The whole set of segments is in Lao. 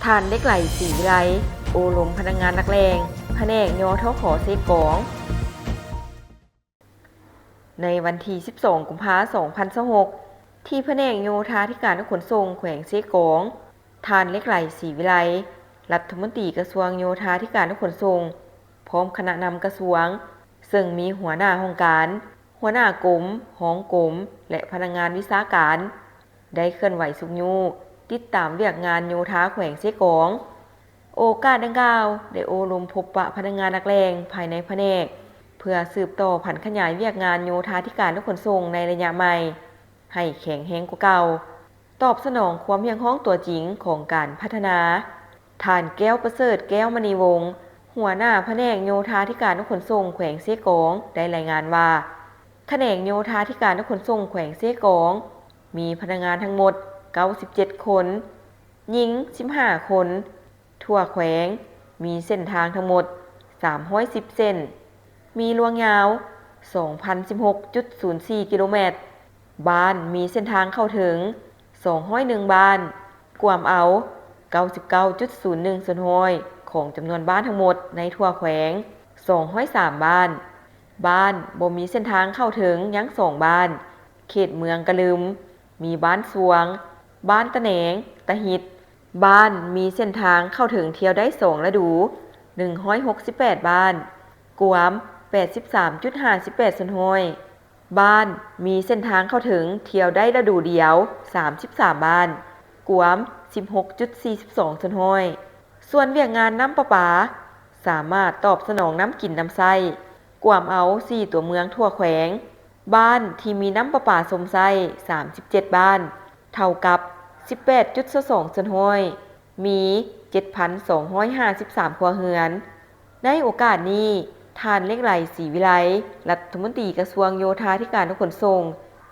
ທ່ານ ເລັກໄຫຼ ສີວິໄລ ໂອ້ລົມພະນັກງານນັກແລ່ງ ພະແນກ ຍທຂ ເຊກອງ. ໃນວັນທີສິບສອງ ກຸມພາ ສອງພັນຊາວຫົກ ທີ່ພະແນກໂຍທາທິການ ແລະ ຂົນສົ່ງ ແຂວງເຊກອງ, ທ່ານ ເລັກໄຫຼ ສີວິໄລ ລັດຖະມົນຕີກະຊວງໂຍທາທິການ ແລະ ຂົນສົ່ງ ພ້ອມຄະນະນຳກະຊວງ, ເຊິ່ງມີຫົວໜ້າຫ້ອງການ, ຫົວໜ້າກົມ, ຮອງກົມ ແລະ ພະນັກງານວິຊາການ ໄດ້ເຄື່ອນໄຫວຊຸກຍູ້ຕິດຕາມວຽກງານໂຍທາແຂວງເຊກອງ. ໂອກາດດັ່ງກ່າວ ໄດ້ໂອ້ລົມພົບປະພະນັກງານນັກແລ່ງພາຍໃນພະແນກ ເພື່ອສືບຕໍ່ຜັນຂະຫຍາຍວຽກງານໂຍທາທິການ ແລະ ຂົນສົ່ງໃນໄລຍະໃໝ່ໃຫ້ແຂງແຮງກວ່າເກົ່າ, ຕອບສະໜອງຄວາມຮຽກຮ້ອງຕົວຈິງຂອງການພັດທະນາ. ທ່ານ ແກ້ວປະເສີດ ແກ້ວມະນີວົງ ຫົວໜ້າພະແນກໂຍທາທິການ ແລະ ຂົນສົ່ງ ແຂວງເຊກອງ ໄດ້ລາຍງານວ່າ ຂະແໜງໂຍທາທິການ ແລະ ຂົນສົ່ງ ແຂວງເຊກອງ ມີພະນັກງານທັງໝົດ ເກົ້າສິບເຈັດຄົນ, ຍິງ ສິບຫ້າຄົນ. ທົ່ວແຂວງມີເສັ້ນທາງທັງໝົດ ສາມຮ້ອຍສິບເສັ້ນ, ມີລວງຍາວ ສອງພັນສິບຫົກຈຸດສູນສີ່ກິໂລແມັດ, ບ້ານມີເສັ້ນທາງເຂົ້າເຖິງ ສອງຮ້ອຍໜຶ່ງບ້ານ, ກວມເອົາ ເກົ້າສິບເກົ້າຈຸດສູນໜຶ່ງສ່ວນຮ້ອຍ ຂອງຈຳນວນບ້ານທັງໝົດໃນທົ່ວແຂວງ ສອງຮ້ອຍສາມບ້ານ. ບ້ານບໍ່ມີເສັ້ນທາງເຂົ້າເຖິງຍັງສອງບ້ານ. ເຂດເມືອງກະລຶມ ມີບ້ານຊວງ, ບ້ານຕະແໜງ, ຕະຫິດ. ບ້ານມີເສັ້ນທາງເຂົ້າເຖິງທ່ຽວໄດ້ສອງລະດູ ໜຶ່ງຮ້ອຍຫົກສິບແປດບ້ານ, ກວມ ແປດສິບສາມຈຸດຫ້າສິບແປດສ່ວນຮ້ອຍ. ບ້ານມີເສັ້ນທາງເຂົ້າເຖິງທ່ຽວໄດ້ລະດູດຽວ ສາມສິບສາມບ້ານ, ກວມ ສິບຫົກຈຸດສີ່ສິບສອງສ່ວນຮ້ອຍ. ສ່ວນວຽກງານນ້ຳປະປາ ສາມາດຕອບສະໜອງນ້ຳກິນນ້ຳໃຊ້ ກວມເອົາສີ່ຕົວເມືອງທົ່ວແຂວງ, ບ້ານທີ່ມີນ້ຳປະປາຊົມໃຊ້ ສາມສິບເຈັດບ້ານ, ເທົ່າກັບ ສິບແປດຈຸດຊາວສອງສ່ວນຮ້ອຍ, ມີ ເຈັດພັນສອງຮ້ອຍຫ້າສິບສາມຄົວເຮືອນ. ໃນໂອກາດນີ້, ທ່ານ ເລັກໄຫຼ ສີວິໄລ ລັດຖະມົນຕີກະຊວງໂຍທາທິການ ແລະ ຂົນສົ່ງ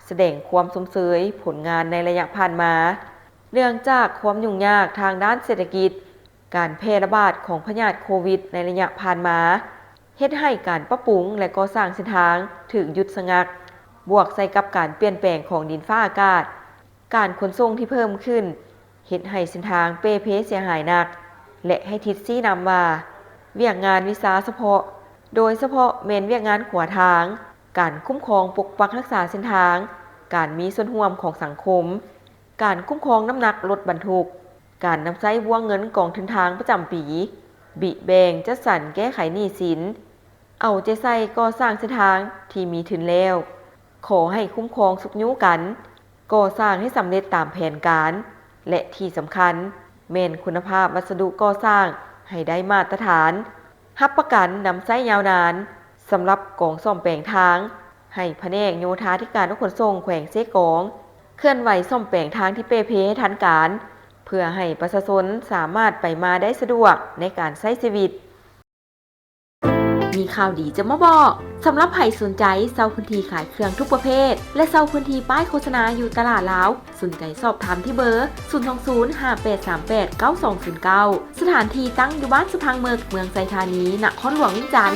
ສະແດງຄວາມຊົມເຊີຍຜົນງານໃນໄລຍະຜ່ານມາ. ເນື່ອງຈາກຄວາມຫຍຸ້ງຍາກທາງດ້ານເສດຖະກິດ, ການແຜ່ລະບາດຂອງພະຍາດໂຄວິດໃນໄລຍະຜ່ານມາ ເຮັດໃຫ້ການປັບປຸງ ແລະ ກໍ່ສ້າງເສັ້ນທາງຖືກຢຸດຊະງັກ, ບວກໃສ່ກັບການປ່ຽນແປງຂອງດິນຟ້າອາກາດ, ການຂົນສົ່ງທີ່ເພີ່ມຂຶ້ນ ເຮັດໃຫ້ເສັ້ນທາງເປ່ເພເສຍຫາຍໜັກ ແລະ ໃຫ້ທິດຊີ້ນຳວ່າ ວຽກງານວິຊາສະເພາະ, ໂດຍສະເພາະແມ່ນວຽກງານຂົວທາງ, ການຄຸ້ມຄອງປົກປັກຮັກສາເສັ້ນທາງ, ການມີສ່ວນຮ່ວມຂອງສັງຄົມ, ການຄຸ້ມຄອງນ້ຳໜັກລົດບັນທຸກ, ການນຳໃຊ້ວງເງິນກອງທຶນທາງປະຈຳປີ, ບິແບ່ງຈັດສັນແກ້ໄຂໜີ້ສິນ, ເອົາໃຈໃສ່ກໍ່ສ້າງເສັ້ນທາງທີ່ມີທຶນແລ້ວ. ຂໍໃຫ້ຄຸ້ມຄອງຊຸກຍູ້ກັນ, ກໍ່ສ້າງໃຫ້ສຳເລັດຕາມແຜນການ ແລະ ທີ່ສຳຄັນແມ່ນຄຸນນະພາບວັດສະດຸກໍ່ສ້າງໃຫ້ໄດ້ມາດຕະຖານ, ຮັບປະກັນນຳໃຊ້ຍາວນານ. ສຳລັບກອງສ້ອມແປງທາງ, ໃຫ້ພະແນກໂຍທາທິການ ແລະ ຂົນສົ່ງແຂວງເຊກອງ ເຄື່ອນໄຫວສ້ອມແປງທາງທີ່ເປ່ເພໃຫ້ທັນການ, ເພື່ອໃຫ້ປະຊາຊົນສາມາດໄປມາໄດ້ສະດວກໃນການໃຊ້ຊີວິດ. ມີຂ່າວດີຈະມາບອກ, ສຳລັບໃຜສົນໃຈເຊົ່າພື້ນທີ່ຂາຍເຄື່ອງທຸກປະເພດ ແລະ ເຊົ່າພື້ນທີ່ປ້າຍໂຄສະນາຢູ່ຕະຫຼາດລາວ, ສົນໃຈສອບຖາມທີ່ເບີ ສູນສອງສູນ ຫ້າແປດສາມແປດ ເກົ້າສອງສູນເກົ້າ. ສະຖານທີ່ຕັ້ງຢູ່ບ້ານສະພັງເມິກ, ເມືອງໄຊທານີ, ນະຄອນຫຼວງວຽງຈັນ.